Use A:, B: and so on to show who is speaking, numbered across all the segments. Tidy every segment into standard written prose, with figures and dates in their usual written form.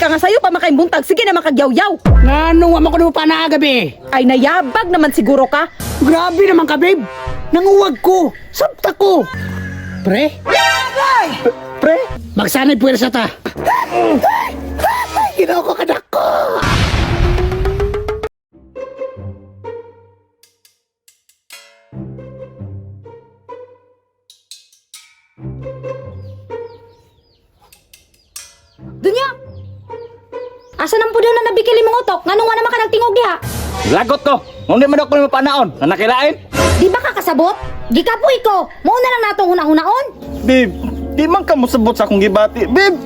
A: ka nga sayo pa makaibuntag, sige na makagyaw-yaw.
B: Ngano wa man ko nimo panaa gabi?
A: Ay nayabag naman siguro ka.
B: Grabe naman ka, babe. Nanguwag ko. Sabta ko. Pre?
C: Pre?
B: Magsanay puwersa ta. Ginoo ko kadako.
D: Dunya! Asa nang pudyo na nabikili mong utok? Nganong wa naman ka nagtingog diha?
C: Lagot ko. Ngunit man ako nimo panaon. Na nakilain?
D: Di ba ka kasabot? Gikapoy ko. Mao na lang natong huna-hunaon.
C: Babe, di man ka mosabot sa akong gibati. Babe!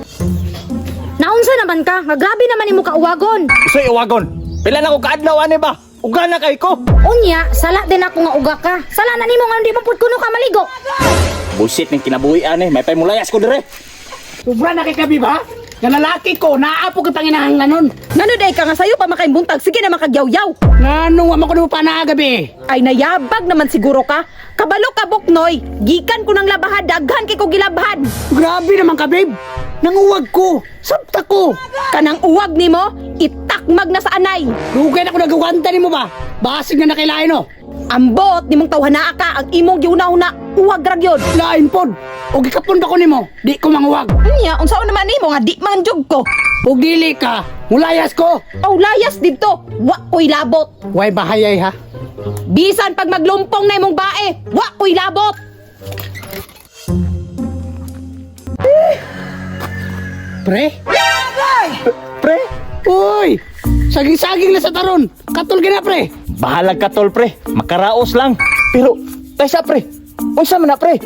D: Naunsa naman ka? Nga grabe naman imo kauwagon.
C: Usoy uwagon. Pila na ko kaadlaw ani ba? Uga na kay ko.
D: Unya, sala din ako nga uga ka. Sala na nimo nga di man pud kuno ka maligo.
C: Bullshit ning kinabuhi ani. May pay mulayas ko dire.
B: Sobra na kay kabi ba? Nga lalaki ko, naapo ka panginahanglanon.
A: Ngano day ka nga sayo pa makaibuntag, sige na makagyaw-yaw.
B: Ngano wa man ko nimo panaa gabi?
A: Ay nayabag naman siguro ka. Kabalo ka buknoy. Gikan ko ng labahan, daghan kay ko gilabhan.
B: Grabe naman ka, babe. Nanguwag ko. Sabta ko.
A: Kanang uwag nimo, itakmag na sa anay.
B: Dugay na ko naguganta nimo ba? Basig na nakilain oh.
A: Ambot nimong tawhanaa ka ang imong giuna-una, uwag ra gyud.
B: Lain pod. O gikapon ba ko nimo? Di ko manguwag.
A: Unya, unsaon naman nimo nga di man jud ko.
B: O dili ka, mulayas ko.
A: Aw layas didto, wa ko'y labot.
B: Way bahayay ha.
A: Bisan pag maglumpong na imong bae, wa ko'y labot.
B: Pre?
C: Pre?
B: Uy! Saging-saging na sa taron. Katol gina pre.
C: Bahalag ka tol pre. Makaraos lang. Pero taysa pre. Unsa man na pre?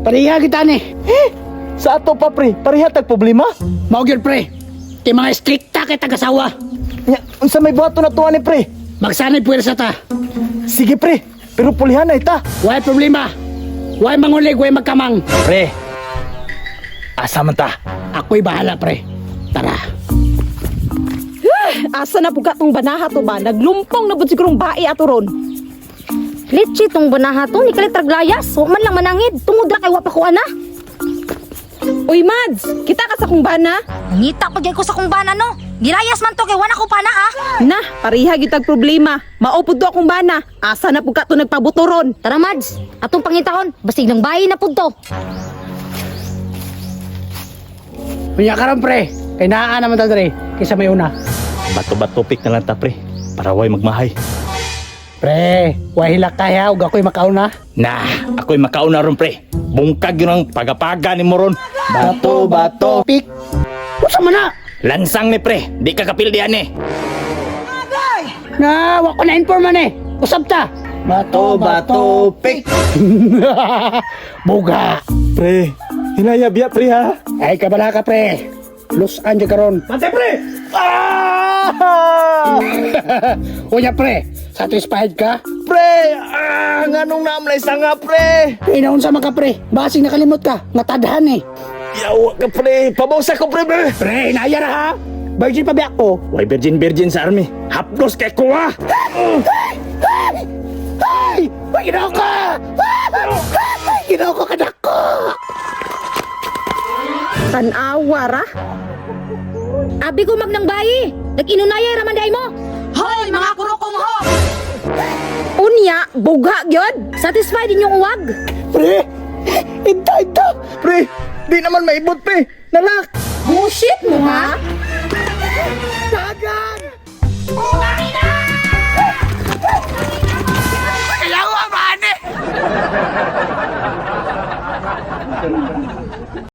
B: Pareha kita ni.
C: Eh, sa ato pa pre, pareha tag problema.
B: Mao gyud pre. Kay mga strikta kay tagasawa.
C: Nya, unsa may buhaton na tuwa ni pre?
B: Magsanay puwersa ta.
C: Sige pre, pero pulihan na ita.
B: Way problema. Way mangulig, way magkamang.
C: Pre, asa man ta?
B: Ako'y bahala pre. Tara.
A: Asa na puga tong banaha to ba? Naglumpong na pud sigurong bae ato ron.
D: Litchi tong banaha to ni kalit raglayas. Wa man lang manangid. Tungod ra kay wa pa ko ana.
A: Uy Mads, kita ka sa kong bana?
D: Nangita pa gyud ko sa kong bana no. Gilayas man to kay wa na ko pana ah.
A: Na, pareha gyud tag problema. Mao pud to akong bana. Asa na pud ka to nagpabuto ron?
D: Tara Mads, atong pangitaon, basig nang bayi na pud to.
B: Unya karon pre. Kay naa naman ta dre kaysa may una.
C: Bato-bato pick na lang ta pre, para way magmahay.
B: Pre, way hilak kaya ug ako'y makauna.
C: Nah, ako'y makauna ron pre. Bungkag yun ang pagapaga ni mo ron. Bato, bato.
B: Pik. Unsa man na?
C: Lansang ni pre, di ka kapildian eh.
B: Na, wa ko na inform man eh. Usab ta.
C: Bato, bato, pick.
B: Buga.
C: Pre, hinaya biya pre ha.
B: Ay kabala ka pre. Lusan jud karon.
C: Mate pre! Ah!
B: Unya pre, satisfied ka?
C: Pre! Ah, nganong naamlay sanga pre?
B: Inaon sa mga pre, basig nakalimot ka, nga tadhan eh.
C: Yawa ka pre, pabawsa ko pre pre.
B: Pre, inaya ra ha. Virgin pa biyak ko.
C: Way virgin virgin sa army. Hapdos kay ko ah.
B: Ay! Ay, ginoo ka! Ay, ginoo ko kadako!
A: Tan-awa ra.
D: Abi ko magnang bayi. Nag-inunayay ra man day mo.
A: Hoy, mga kurukong ho! Unya, bugha gyud.
D: Satisfied inyong uwag.
B: Pre! Inta, inta!
C: Pre, di naman maibot pre. Nalak.
A: Bullshit mo ha?
B: Dagan! Kaya ko, mane!